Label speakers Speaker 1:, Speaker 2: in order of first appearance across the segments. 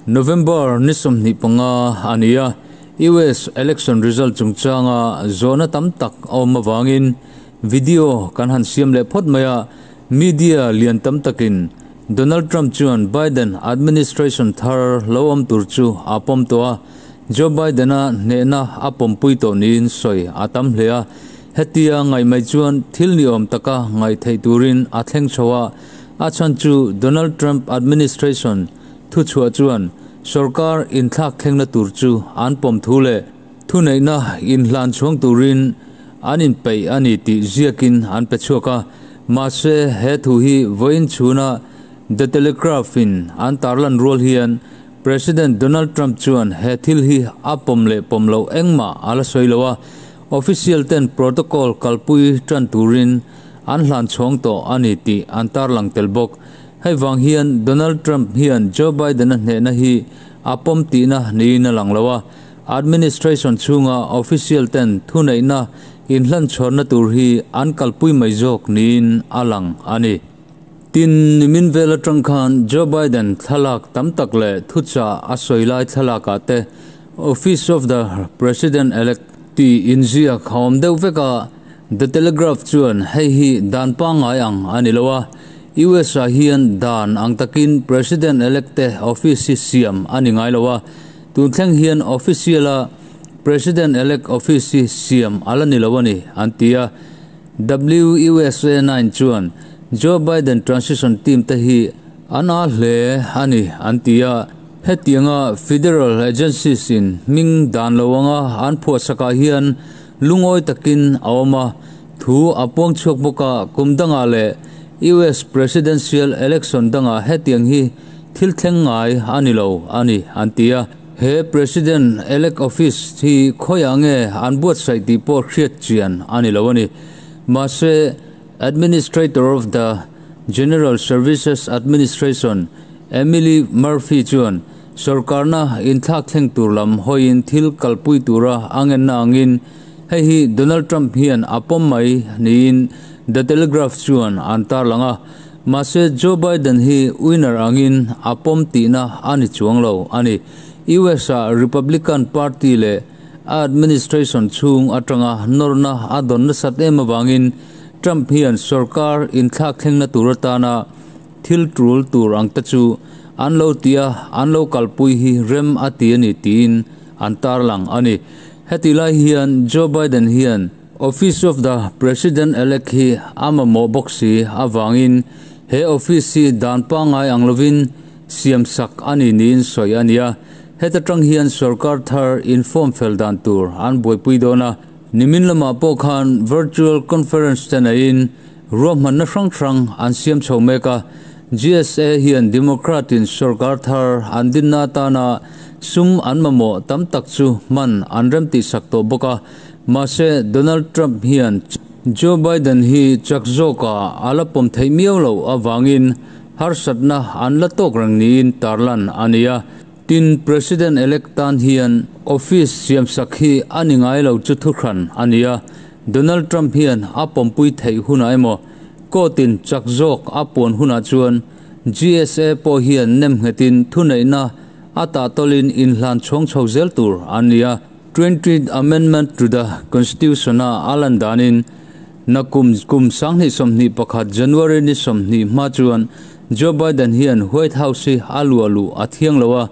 Speaker 1: November ni 25 a ni a, US election result chungchanga zawhna tam tak a awm avangin video kan han siam leh phawt mai a, media lian tam takin Donald Trump chuan Biden administration thar lo awm tur chu a pawm tawh a, Joe Biden-a hnehna a pawmpui tawh niin sawi a tam hle a, hetia ngaih mai chuan thil ni awm taka ngaih theih turin a thleng chho a, a chhan chu Donald Trump administration thuchhuah chuan sorkar inthlak thlengna tur chu an pawm thu leh thuneihna inhlan chhuang turin an inpeih a ni tih ziakin an pe chhuak a, mahse he thu hi vawiin chhuna The Telegraph-in an tarlan rual hian President Donald Trump chuan he thil hi a pawm leh pawm loh engmah a la sawi lo a, official ten protocol kalpui tan turin an hlan chhawng tawh a ni tih an tarlang tel bawk. Hei vang hian Donald Trump hian Joe Biden-a hnehna hi a pawm tihna niin a lang lo a, administration chhunga official ten thuneihna inhlan chhawnna tur hi an kalpui mai zawk niin a lang a ni. Tin, nimin vel atang khan Joe Biden thlalak tam tak leh thuchah a sawi lai thlalakah te Office of the President-elect tih inziak a awm deuh vek a, The Telegraph chuan hei hi dan pangngai ang a ni lo a, US ah hian dan ang takin President-elect te office hi siam a ni ngai lo a, tun thleng hian official a President-elect office hi siam a la ni lo a ni, an ti a. WUSA 9 chuan Joe Biden transition team te hi an a hle a ni, an ti a. Hetianga federal agencies in hming dan lo anga an phuahsakah hian lungawi takin a awm a, thu a puang chhuak bawk a, kum dangah leh US presidential election dangah hetiang hi thil thleng ngai a ni lo a ni, an ti a. He president elect office hi khawiah nge an buatsaih tih pawh hriat chian a ni lo a ni. Mahse, Administrator of the General Services Administration Emily Murphy chuan sorkarna inthlak thleng tur lam hawiin thil kalpui tura a ngenna angin hei hi Donald Trump hian a pawm mai niin The Telegraph chuan an tarlang a. Mahse, Joe Biden hi winner angin a pawm tihna a ni chuang lo a ni. US ah Republican Party leh a administration chhung atanga nawrna a dawn nasat em avangin Trump hian sorkar inthlak thlengna tur atana thil tul tur ang te chu an lo ti a, an lo kalpui hi rem a ti a ni tiin an tarlang a ni. Heti lai hian Joe Biden hian Office of the President-elect hi a mamawh bawk si avangin he office hi dan pangngai ang lovin siam sak a ni niin sawi a ni a. Heta tang hian sorkar thar inform fel dan tur an buaipui dawn a. Nimin lamah pawh khan virtual conference te neiin ruahmanna hrang hrang an siam chho mek a. GSA hian Democrat in sorkar thar an dinna atana sum an mamawh tam tak chu hman an remtih sak tawh bawk a. Mahse, Donald Trump hian Joe Biden hi chak zawkah a la pawm theih miau loh avangin harsatna an la tawk reng niin tarlan a ni a. Tin, President-elect tan hian office siamsak hi a ni ngai lo chu thuhran a ni a. Donald Trump hian a pawmpui theih hunah emaw court-in chak zawk a puan hunah chuan GSA pawh hian nemnghetin thuneihna a tahtawlin inhlan chhawng chho zel tur a ni a. 20th Amendment to the Constitution-a a lan danin nakum kum 2021 January ni 20 hma chuan Joe Biden hian White House hi a luah luh a thiang lo a,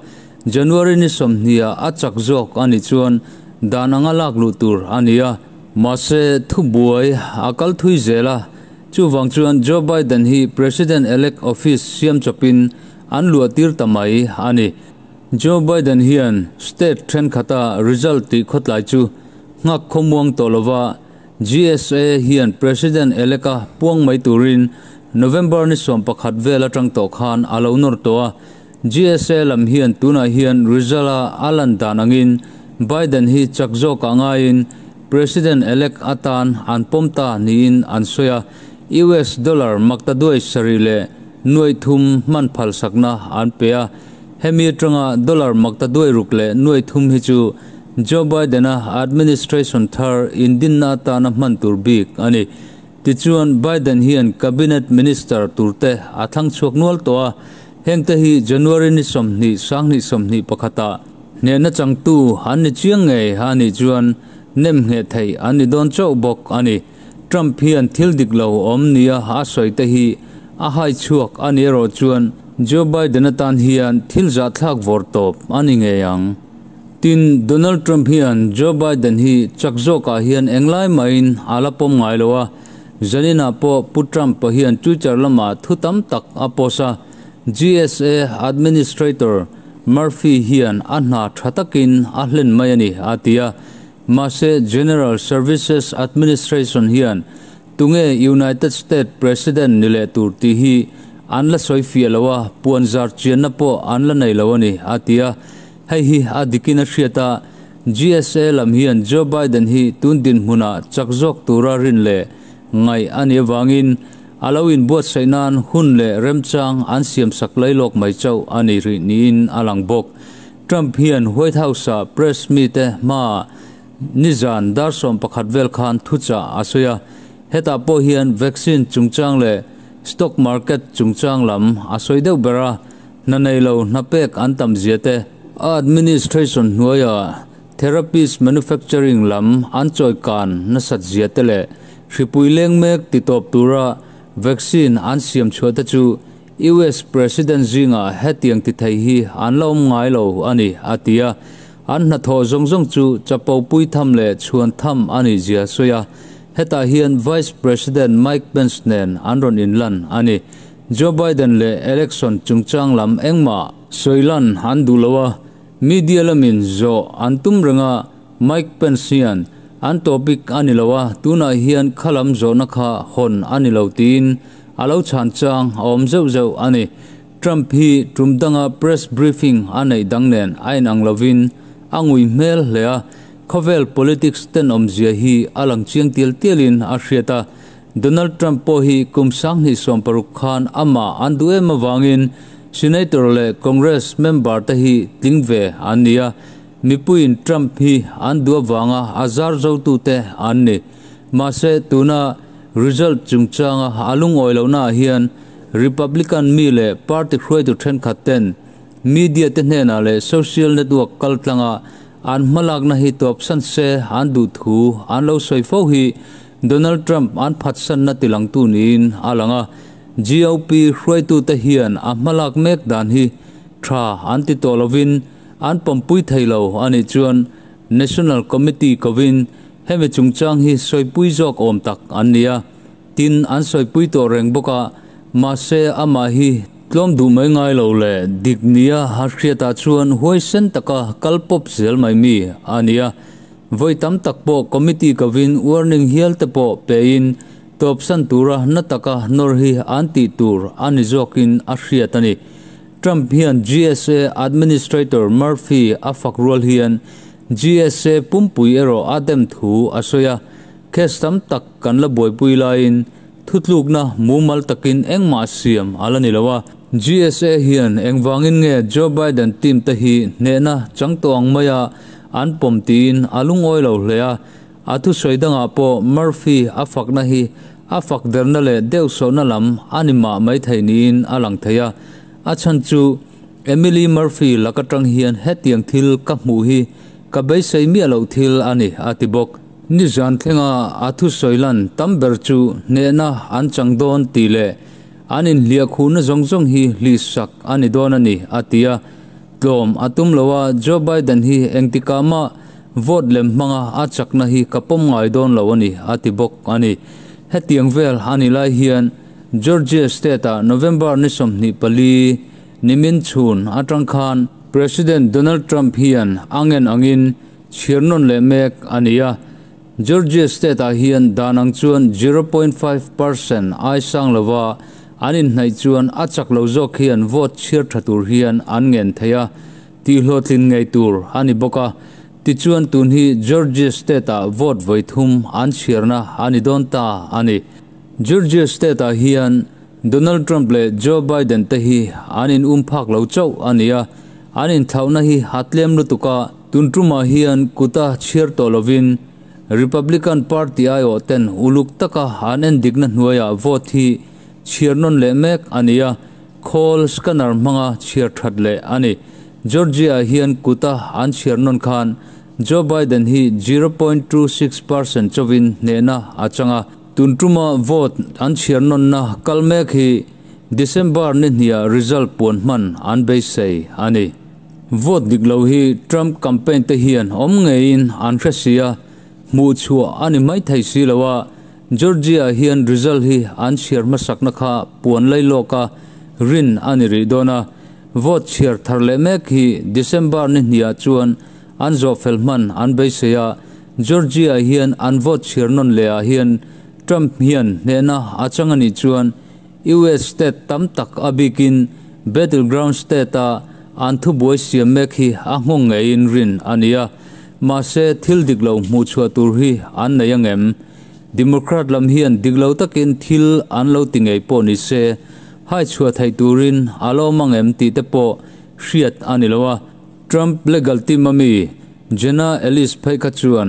Speaker 1: January ni 20 ah a chak zawk a nih chuan dan anga lak luh tur a ni a. Mahse, thubuai a kal thui zel a, chuvang chuan Joe Biden hi President-elect office siam chawpin an luah tir ta mai a ni. Joe Biden hian state thenkhata result tih khawtlai chu nghak khawmuang tawh lova GSA hian President-elect a puang mai turin November ni 11 vel atang tawh khan a lo nawr tawh a. GSA lam hian tunah hian result a a lan dan angin Biden hi chak zawkah ngaiin President-elect atan an pawm ta niin an sawi a. US dollar maktaduai sarih leh nuaih thum hman phal sakna an pe a. Hemi atanga dollar maktaduai ruk leh nuaih thum hi chu Joe Biden-a administration thar indinna atana hman tur bik a ni. Tichuan, Biden hian cabinet minister turte a thlang chhuak nual tawh a. Hengte hi January ni 20, 2021 ah hnehna changtu an ni chiang ngei a nih chuan nem ngheh theih an ni dawn chauh bawk a ni. Trump hian thil dik lo awm nia a sawi te hi a hai chhuak a nih erawh chuan Joe Biden atan hian thil zahthlak vawr tawp a ni ngei ang. Tin, Donald Trump hian Joe Biden hi chak zawkah hian englai mahin a la pawm ngai lo a, zaninah pawh Pu Trump-a hian Twitter lamah thu tam tak a post a, GSA Administrator Murphy hian a hna tha takin a hlen mai a ni, a ti a. Mahse, General Services Administration hian tunge United States President ni leh tur tih hi an la sawi fiah lo a, puanzar chianna pawh an la nei lo a ni, a ti a. Hei hi a dikin a hriat a, GSA lam hian Joe Biden hi tun dinhmunah chak zawk tura rin leh ngaih a nih avangin a lo inbuatsaih nan hun leh remchang an siamsak lailawk mai chauh a ni rih niin a lang bawk. Trump hian White House-ah press mite hmaah nizan dar 11 vel khan thuchah a sawi a, hetah pawh hian vaccine chungchang leh stock market chungchang lam a sawi deuh ber a. Hna nei lo hna pek an tam zia te, a administration hnuaia therapist manufacturing lam an chawi kan nasat zia te leh hripui leng mek ti tawp tura vaccine an siam chhuah te chu US President zingah hetiang ti thei hi an la awm ngai lo a ni, a ti a. An hnathawh zawng zawng chu chapo pui tham leh chhuan tham a nih zia a sawi a. Hetah hian Vice President Mike Pence nen an rawn inlan a ni. Joe Biden leh election chungchang lam engmah sawi lan an duh lo a, media lamin zawh an tum reng a, Mike Pence hian an topic a ni lo a, tunah hian kha lam zawhna kha hawn a ni lo tiin a lo chhan chang a awm zeuh zeuh a ni. Trump hi tum danga press briefing a neih dang nen a inang lovin a ngui hmel hle a, khawvel politics tenawmzia hi a lang chiang tial tialin a hriat a, Donald Trump pawh hi kum 2016 khan amah an duh em avangin Senator leh Congress member te hi tling ve an ni a, mipuiin Trump hi an duh avanga a zar zotute an ni. Mahse tuna result chungchanga a lungawi lohnaah hian Republican mi leh party hruaitu thenkhat ten media te hnenah leh social network kaltlanga an hmalakna hi tawpsan se an duh thu an lo sawi fo hi Donald Trump an phatsanna tilangtu niin a lang a, GOP hruaitute hian a hmalak mek dan hi tha an ti tawh lovin an pawmpui thei lo a nih chuan National Committee kovin hemi chungchang hi sawipui zawk awm tak an ni a, tin an sawipui tawh reng bawk a, mahse amah hi tlawm duh mai ngai lo leh dik nia a hriatah chuan huaisen taka kal pawp zel mai mi a ni a. Vawi tam tak pawh committee kovin warning hial te pawh pein tawpsan tura na taka nawr hi an tih tur a ni zawkin a hriat a ni. Trump hian GSA Administrator Murphy a fak rual hian GSA pumpui erawh a dem thu a sawi a, case tam tak kan la buaipui laiin thutlukna mumal takin engmah siam a la ni lo a. GSA hian engvangin nge Joe Biden team te hi hnehna chang tawh ang maia an pawm tiin a lungawi lo hle a, a thusawi dangah pawh Murphy a fakna hi a fak derna leh deuhsawhna lam a ni mah maithei niin a lang thei a, a chhan chu Emily Murphy lak atang hian hetiang thil ka hmuh hi ka beisei miah loh thil a ni, a ti bawk. Nizan thlenga a thusawi lan tam ber chu hnehna an chang dawn tih leh an inhliah khuhna zawng zawng hi hlihsak a ni dawn a ni, a ti a. Tlawm a tum lo a, Joe Biden hi engtikah mah vote lem hmanga a chakna hi ka pawm ngai dawn lo a ni, a ti bawk a ni. Hetiang vel a ni lai hian Georgia state-ah November ni 24 nimin chhun atang khan President Donald Trump hian a ngen angin chhir nawn leh mek a ni a. Georgia state-ah hian dan ang chuan 0.5% ai sang lova an inhnaih chuan a chak lo zawk hian vote chhiar tha tur hian an ngen thei a, tihhlawhtlin ngei tur a ni bawk a. Tichuan tun hi Georgia state-ah vote vawi thum an chhiarna a ni dawn ta a ni. Georgia state-ah hian Donald Trump leh Joe Biden te hi an in um phak lo chauh a ni a, an inthlauhna hi a tlem lutuk a, tun tumah hian kuta chhiar tawh lovin Republican Party aiawh ten uluk taka an endikna hnuaiah vote hi chhiar nawn leh mek a ni a. Khawl scanner hmanga chhiar that leh a ni. Georgia hian kuta an chhiar nawn khan Joe Biden hi 0.26% chauhin hnehna a chang a. Tun tuma vote an chhiar nawnna kal mek hi December ni hniah result puan hman an beisei a ni. Vote dik lo hi Trump campaign te hian awm ngeiin an hre si a, hmuh chhuah a ni mai thei si lo a, Georgia hian result hi an chhiar hmasakna kha puan lei lawka rin a ni rih dawn a, vote chhiar thar leh mek hi December ni hniah chuan an zawh fel hman an beisei a, Georgia hian an vote chhiar nawn leh ah hian Trump hian hnehna a chang a nih chuan US state tam tak a bikin battleground state a an thubuai siam mek hi a nghawng ngeiin rin a ni a, mahse thil dik lo hmuh chhuah tur hi an nei angem? Democrat lam hian dik lo takin thil an lo ti ngei pawh ni se, hai chhuah theih turin a lo awm angem tih te pawh hriat a ni lo a. Trump legal team a mi Jenna Ellis phei kha chuan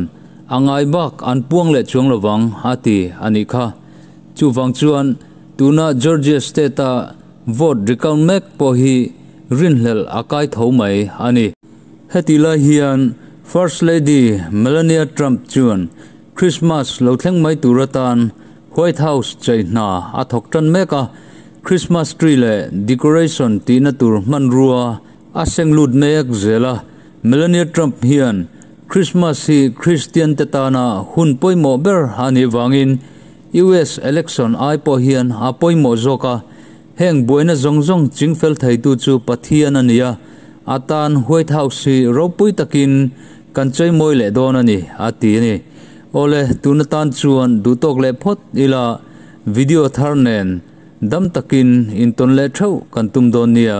Speaker 1: a ngai bak an puang leh chuang lovang a ti a nih kha. Chuvang chuan tuna Georgia state a vote recount mek pawh hi rinhlelh a kai tho mai a ni. Heti lai hian First Lady Melania Trump chuan Christmas lo thleng mai tur atan White House chei hna a thawk tan mek a, Christmas tree leh decoration tihna tur hmanrua a seng lut mek zel a. Melania Trump hian Christmas hi Christian te tana hun pawimawh ber a nih vangin US election ai pawh hian a pawimawh zawk a, heng buaina zawng zawng chingfel theitu chu Pathian a ni a, a tan White House hi ropui takin kan cheimawi leh dawn a ni, a ti a ni. Awle, tun atan chuan duhtawk leh phawt ila video thar nen dam takin intawn leh theuh kan tum dawn nia.